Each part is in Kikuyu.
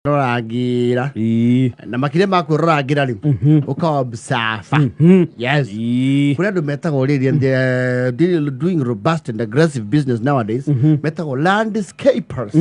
Ũkerorangĩra. Na makĩria ma kwĩrorangĩra rĩ, ũka observe. Yes. Kũrĩ andũ metagwo rĩrĩ, and they are doing robust and aggressive business nowadays, metagwo landscapers.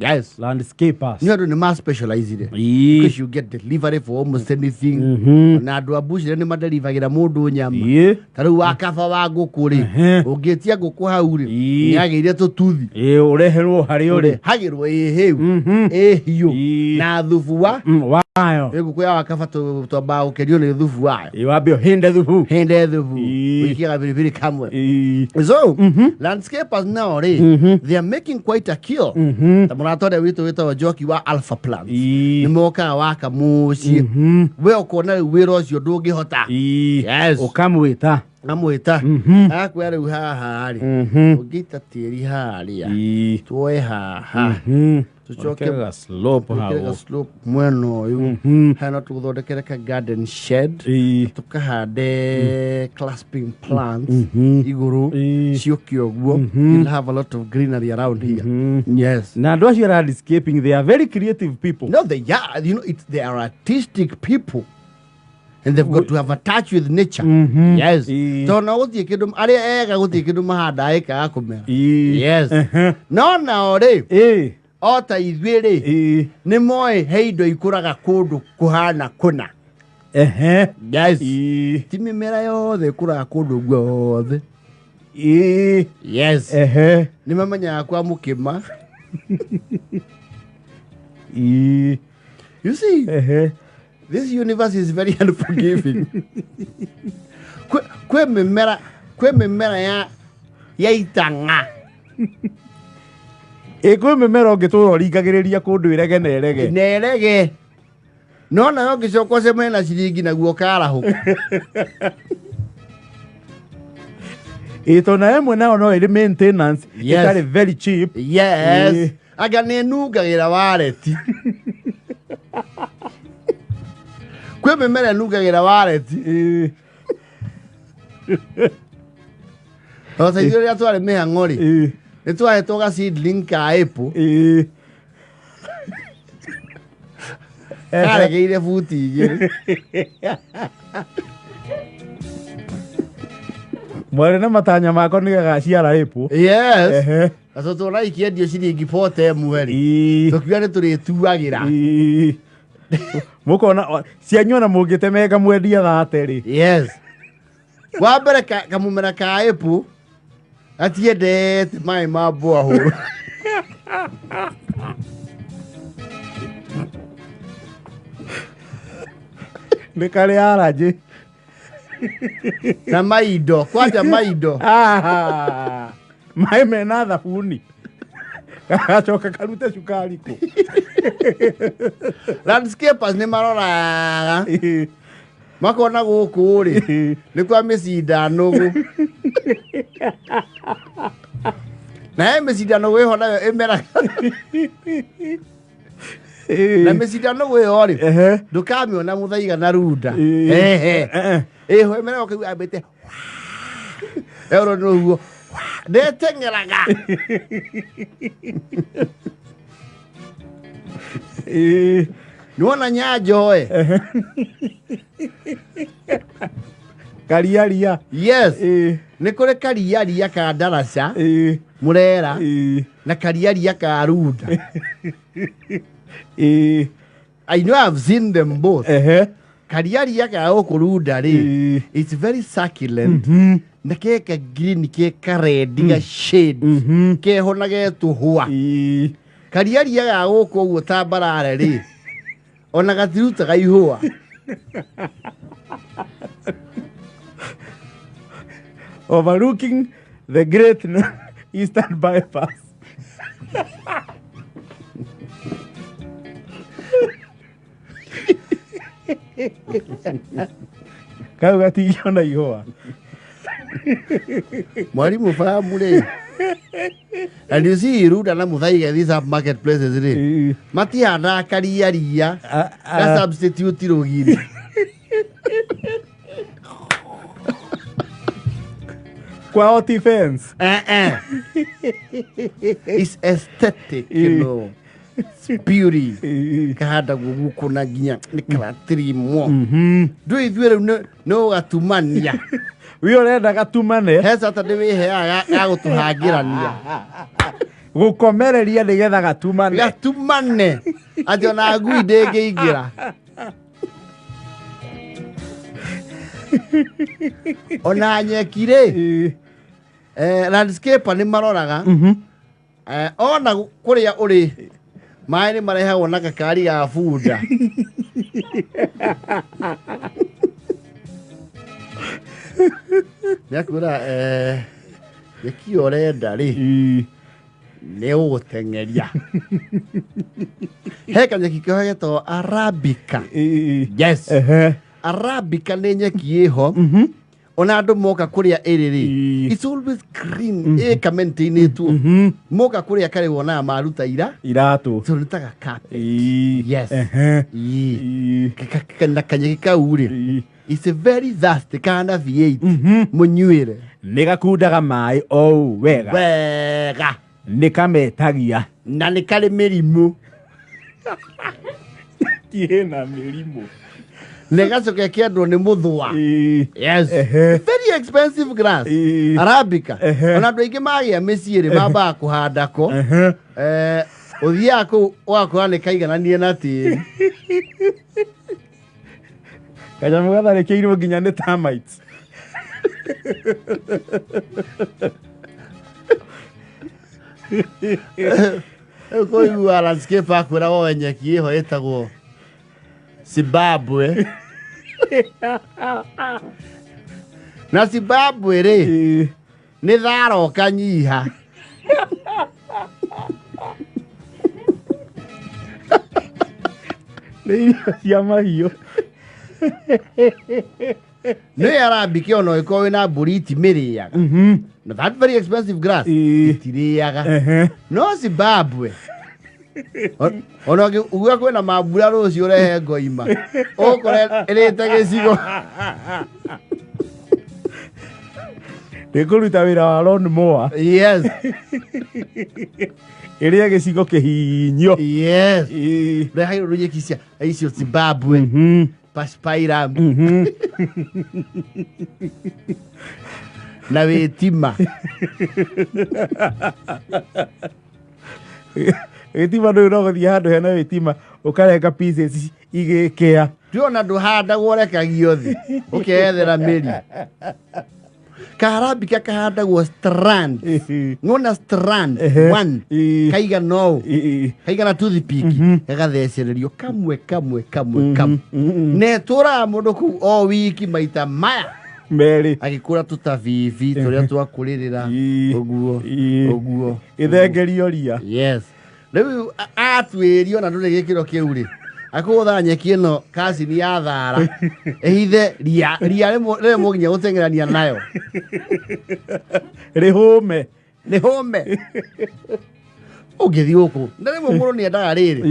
Yes. Landscapers. Nĩ andũ nĩ ma specializire because you get delivery for almost anything. Na andũ a bucĩrĩ nĩ madelivagĩra mũndũ nyama. Ta rĩu wa kaba wa ngũkũ rĩ, ũngĩtia ngũkũ hau rĩ, nĩagĩire tũtuthi. Ĩĩ, ũreherwo harĩa ũrĩ. Hagĩrwo ĩ hĩu, ĩ hiũ, na thubu wa Wayo. Ĩ ngũkũ ya wakaba twambaga gũkenio nĩ thubu wayo. Ĩĩ, wambe ũhĩnde thubu. Hĩnde thubu. Ũikie gabiribiri kamwe. So landscapers nao rĩ, they are making quite a kill. Ta mũrata ũrĩa witũ wĩtagwo Njoki wa Alpha Plants, nĩ mokaga waka mũciĩ, we ũkona rĩu wĩra ũcio ndũngĩhota. Yes. Ũkamwĩta. Amwĩta, akwĩra rĩu haha rĩ, ũngĩita tĩri harĩa, tuoe haha, tũcoke Wĩkĩre ga slope twĩkĩre ga hau. slope mwena ũyũ haha, no tũgũthondekere ka garden shed, tũkahande clasping plants igũrũ, ciũke ũguo. You'll have a lot of greenery around here. Yes. Na andũ acio landscaping, they are very creative people. No, they are, they are artistic people and they've got to have a touch with nature. Yes. Tondũ no gũtirĩ kĩndũ arĩa ega, gũtirĩ kĩndũ mahandaga ĩkaga kũmera. Yes. No nao rĩ, o ta ithuĩ rĩ, nĩ moĩ he indo ikũraga kũndũ kũhana kũna. Yes. Ti mĩmera yothe ĩkũraga kũndũ guothe. Yes. Nĩ mamenyaga kwa mũkĩma. You see, this universe is very unforgiving. Kwĩ mĩmera ya itang'a. Ĩ, kwĩ mĩmera ũngĩtũra ũringagĩrĩria kũndũ ĩrege na ĩrege. Na ĩrege, no nayo ũngĩcoka ũcemanie na ciringi naguo karahũka. Ĩ, tondũ nayo ĩmwe nayo no ĩrĩ maintenance ĩtarĩ very cheap. Yes. Anga nĩ nungagĩra wareti. Kwĩ mĩmera ĩnungagĩra wareti. O ta ithuĩ rĩrĩa twarĩ mĩhang'o rĩ, nĩ twahetwo ga seedling ka apple, karegeire buti 2. Mwarĩ na matanya mako nĩ gagaciara ĩpũ. Yes. Na tondũ tuona ikĩendio ciringi 40 ĩmwe rĩ, tũkiuga nĩ tũrĩtuagĩra. Mũkona cianyu ona mũngĩtemenga mwendia thate rĩ. Yes. Wa mbere kamũmera ka apple gatiendete maĩ ma borehole. Nĩ karĩ arajĩ. Na maindo, kwanja maindo. Ah, maĩ mena thabuni gacoka karute cukari kũ. Landscapers nĩ maroraga makona gũkũ rĩ nĩ kwa mĩcinda nũgũ, na he mĩcinda nũgũ ĩho nayo ĩmeraga, na mĩcinda nũgũ ĩyo rĩ, ndũkamĩona mũthaiga na runda. Ehe. Ĩho ĩmeraga ũkaigua yambĩte ero nĩguo ndeteng'eraga. Nĩwona nyanjoe. Kariaria. Yes. Nĩ kũrĩ kariaria ka ndaraca mũrera na kariaria ka runda. I know, I've seen them both. Kariaria ka gũkũ runda rĩ, it's very succulent na ke ka green, ke ka red, ga shade keho na getũhũa. Kariaria ga gũkũ ũguo tambarare rĩ, ona gatirutaga ihũa. Overlooking the Great Eastern Bypass. Kau gatingĩona ihũa. Mwalimu fahamu rĩ, and you see Runda na Muthaiga, these are market places rĩ, matihandaga kariaria ga substitute rũgiri. Kwao ti fence. Eh, eh. It's aesthetic. Beauty kahandagwo gũkũ na nginya nĩ karatirimwo. Ndũĩ ithuĩ rĩu nĩ ũgatumania. We ũrenda gatumane. He Saturday wĩheaga ya gũtũhangĩrania. Gũkomereria nĩgetha gatumane. Gatumane atĩ ona ngui ndĩngĩingĩra. Ona nyeki rĩ, landscaper nĩ maroraga. Ona kũrĩa ũrĩ maĩ nĩ marehagwo na gakari ga bunda. Nĩakwĩra nyeki ĩyo ũrenda rĩ, nĩ ũgũteng'eria. He kanyeki keho getagwo arabica. Yes. Arabica nĩ nyeki ĩho ona andũ moka kũrĩa ĩrĩ rĩ, it's always green, ĩ kamaintainĩtwo. Moka kũrĩa karĩ wonaga maruta ira iratũ. So nĩ ta gakape. Yes. Ii. Na kanyeki kau rĩ, it's a very thirsty kana V8 mũnyuĩre. Nĩ gakundaga maĩ o ũũ wega. Wega. Nĩ kametagia. Na nĩ karĩ mĩrimũ. Kĩna mĩrimũ. Nĩ gacoke kĩendwo nĩ mũthũa. Yes. Very expensive grass. Arabica. Ona andũ aingĩ magĩa mĩciĩ rĩ, mambaga kũhanda ko. Ũthiaga kũu ũgakora nĩ kaigananie na tĩri. Kanyamũ gatharĩkĩirwo nginya nĩ termites. Rĩu kũigua landscape akwĩra woe nyeki ĩho ĩtagwo Zimbabwe. Na Zimbabwe rĩ, nĩ thara ũkanyiha. Nĩ irio cia mahiũ. Nĩ arambike ona ũngĩkorwo wĩna mbũri itimĩrĩaga. Na that very expensive grass itirĩaga. No Zimbabwe ona ũngĩuga kwĩna mambura rũciũ ũrehe ngoima ũkore ĩrĩte gĩcigo. Nĩ kũruta wĩra wa lawn mower. Yes. Ĩrĩe gĩcigo kĩhinyio. Yes. Rehairwo nyeki cia icio Zimbabwe. Paspairam. Na wĩtima. Wĩtima ndũyũ no gũthiĩ handũ hena wĩtima ũkarenga pieces igĩkĩa. Ndĩrona ndũhandagwo ũrekagio thĩ ũkeyethera mĩri. Karambika kahandagwo strand. Nona strand one kaigana ũũ, kaigana toothpick, gagathecererio kamwe kamwe kamwe kamwe. Na ĩtũraga mũndũ kũu o wiki maita maya merĩ, agĩkũra tũtabibi tũrĩa twakũrĩrĩra ũguo ũguo. Ĩthengerio ria. Yes. Rĩu atuĩrio na ndũrĩ gĩkĩro kĩu rĩ, akũgũtha nyeki ĩno kacini ya thara ĩhithe ria ria rĩmwe nginya gũteng'erania nayo. Rĩhũme. Rĩhũme. Ũngĩthiĩ gũkũ na rĩmwe mũndũ nĩendaga rĩrĩ,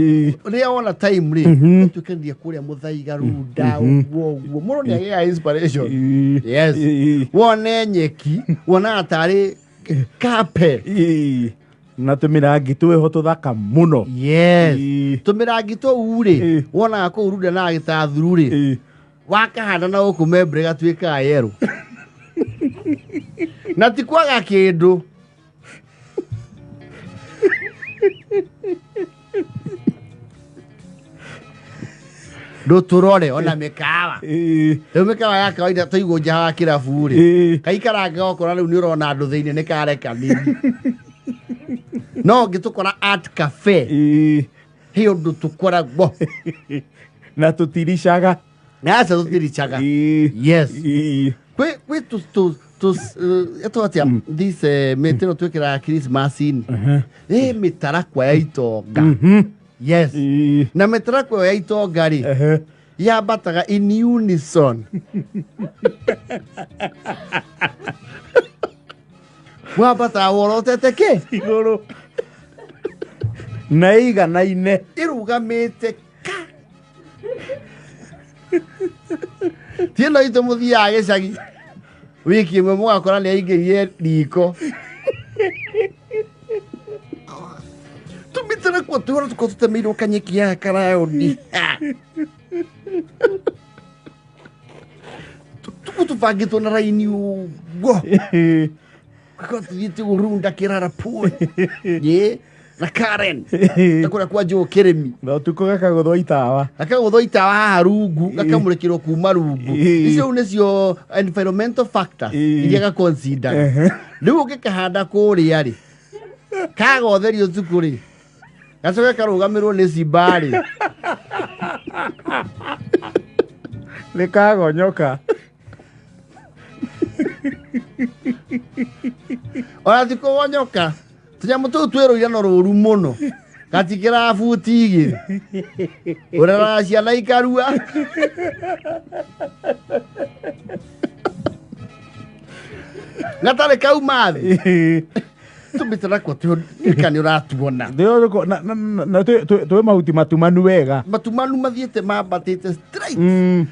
rĩrĩa wona time rĩ, ũtuĩkanĩria kũrĩa Mũthaiga Runda ũguo ũguo, mũndũ nĩagĩaga inspiration. Yes. Wone nyeki wonaga tarĩ carpet. Na tũmĩrangi twĩho tũthaka mũno. Yes. Tũmĩrangi tũu rĩ, wonaga kũu Runda na Gĩtathuru rĩ, wakahanda na gũkũ Membre gatuĩkaga yerũ. Na ti kwaga kĩndũ. Ndũtũrore ona mĩkawa. Rĩu mĩkawa ya kawaida tũigwo nja wa kĩrabu rĩ, kaikaranga okora rĩu nĩ ũrona andũ thĩinĩ nĩ karekanĩri. No ũngĩtũkora art cafe, he ũndũ tũkoragwo. Na tũtiricaga. Aca tũtiricaga. Yes. Kwĩ kwĩ tu tu tu ĩtwo atĩa this mĩtĩ ĩno twĩkĩraga Christmas-inĩ. Ĩ mĩtarakwa ya itonga. Yes. Na mĩtarakwa ĩyo ya itonga rĩ, yambataga in unison. Wambataga worotete kĩ? Igũrũ. Na ĩiganaine. Ĩrũgamĩte ka. Ti ĩno itũ mũthiaga gĩcagi wiki ĩmwe mũgakora nĩ aingĩrie riko. Tũmĩtarakwa. Tuona tukorwo tũtemeirwo kanyeki ya karaũni. Tuku tũbangĩtwo na raini ũguo. Gakorwo tũthiĩte gũrunda kĩrara pool. Ĩ, na Karen. Ta kũrĩa kwa Joe Kĩrĩmi. Na ũtukũ gakagũthwo itawa. Gakagũthwo itawa haha rungu, gakamũrĩkĩrwo kuma rungu. Icio rĩu nĩcio environmental factors iria gaconsider. Rĩu ũngĩkahanda kũrĩa rĩ, kaga ũtheri ũtukũ rĩ, gacoke karũgamĩrwo nĩ simba rĩ. Nĩ kagonyoka. Ona ti kũgonyoka, tũnyamũ tũu twĩ rũirano rũru mũno. Gatikĩraga buti igĩrĩ. Ũreraga ciana ikarua. Gatarĩ kauma thĩ. Tũmĩte nakuo tuĩka nĩ ũratuona. Na twĩ mahuti matumanu wega. Matumanu mathiĩte mambatĩte straight.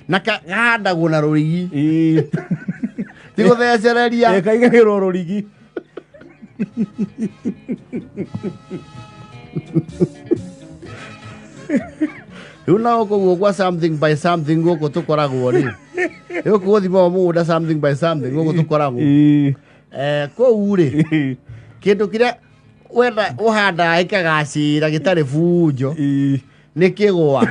Na kahandagwo na rũrigi. Ti gũthecereria. Kaigagĩrwo rũrigi. Rĩu na gũkũ guo gwa something by something gũkũ tũkoragwo rĩ. Rĩu gũthima mũgũnda something by something gũkũ tũkoragwo. Kũu rĩ, kĩndũ kĩrĩa wenda ũhandaga gĩkagacĩra gĩtarĩ bunjo nĩ kĩgwa.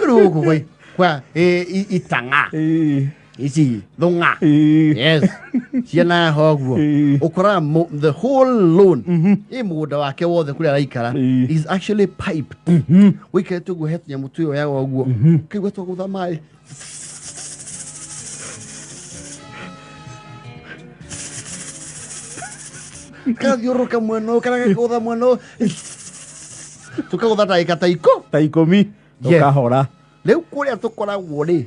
Rĩu gũkũ kwa itang'a ici thũng'a. Yes. Ciana hoguo. Ũkoraga the whole lawn ĩ mũgũnda wake wothe kũrĩa araikara is actually piped. Ũikarĩte ũguo he tũnyamũ twĩyoyaga ũguo. Ũkaigua twagũtha maĩ. Kathiũrũrũka mwena ũyũ kana gakagũtha mwena ũyũ. Tũkagũtha ndagĩka ta ikũ. Ta ikũmi. Yes. Ũkahora. Rĩu kũrĩa tũkoragwo rĩ,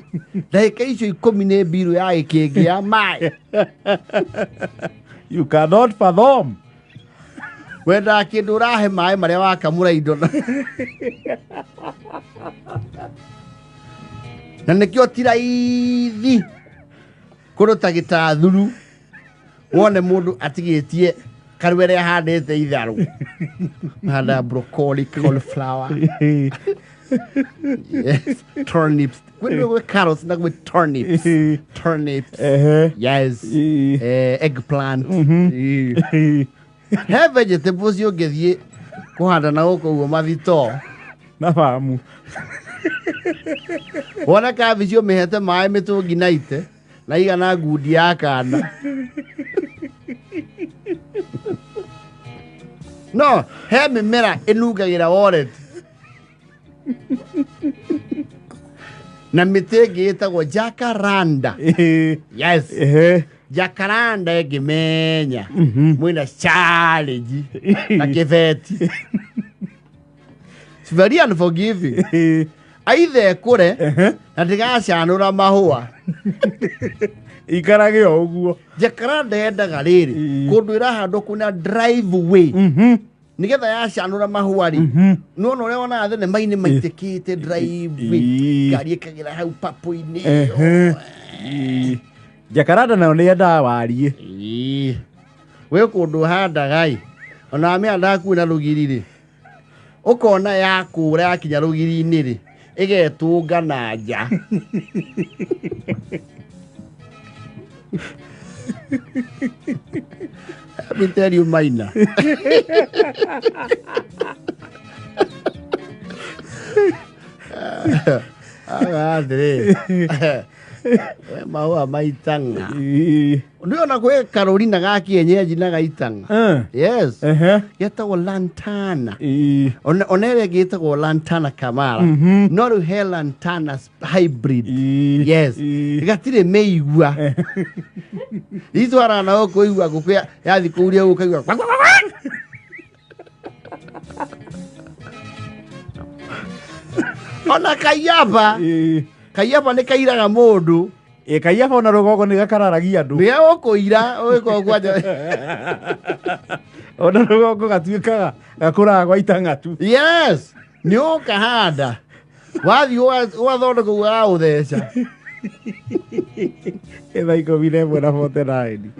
ndagĩka icio ikũmi nĩ mbirũ ya gĩkĩngĩ ya maĩ. You cannot fathom. Wendaga kĩndũ ũrahe maĩ marĩa wakamũra indo na. Na nĩkĩo ti raithi kũndũ ta gĩtathuru wone mũndũ atigĩtie karwere ahandĩte itharũ. Handaga broccoli, cauliflower. Yes, turnips. Gwĩ carrots na gwĩ turnips. Turnips. Yes. Eggplant. He vegetables ũngĩthiĩ kũhanda na gũkũ ũguo mathitoo. Na famu. Wona kabici ũmĩhete maĩ mĩtũngi na ite na igana ngundi ya kana. No, he mĩmera ĩnungagĩra wallet. Na mĩtĩ ĩngĩ ĩtagwo jacaranda. Yes. Jacaranda ĩngĩmenya mwĩna challenge na kĩbeti. It's very unforgiving. Aithe ĩkũre na ndĩgacanũra mahũa. Ikarage o ũguo. Jacaranda yendaga rĩrĩ kũndũ ĩrahandwo kwĩna driveway. Nĩgetha yacanũra mahũa rĩ, nĩwona ũrĩa wonaga thenema-inĩ maitĩkĩte driveway, ngari ĩkagĩra hau papũ-inĩ ĩyo. Jacaranda nayo nĩ yendaga wariĩ. Wĩ kũndũ ũhandaga ĩ, ona wamĩhanda hakuhĩ na rũgiri rĩ, ũkona yakũra yakinya rũgiri-inĩ rĩ, ĩgetũnga na nja. Let me tell you Maina. Aga atĩrĩ, we mahũa maitang'a. Nĩona gwĩ karũri na ga kienyeji na gaitang'a. Yes. Getagwo lantana. Ona ĩrĩa ĩngĩ ĩtagwo lantana kamara. No rĩu he lantana hybrid. Yes. Gatirĩ mĩigua. Itwaraga na gũkũ igua ngũkũ yathi kũuria gũkũ kaigua kwa, kwa, kwa, kwa. Ona kaiaba. Kaiaba nĩ kairaga mũndũ. Kaiaba ona rũgongo nĩ gakararagia andũ. Nĩ gagũkũira, ũgĩkorwo kwanja. Ona rũgongo gatuĩkaga gakũraga gwa itang'atu. Yes. Nĩ ũkahanda. Wathiĩ ũgathondeka ũguo gagũtheca. Thaa 11 na 49.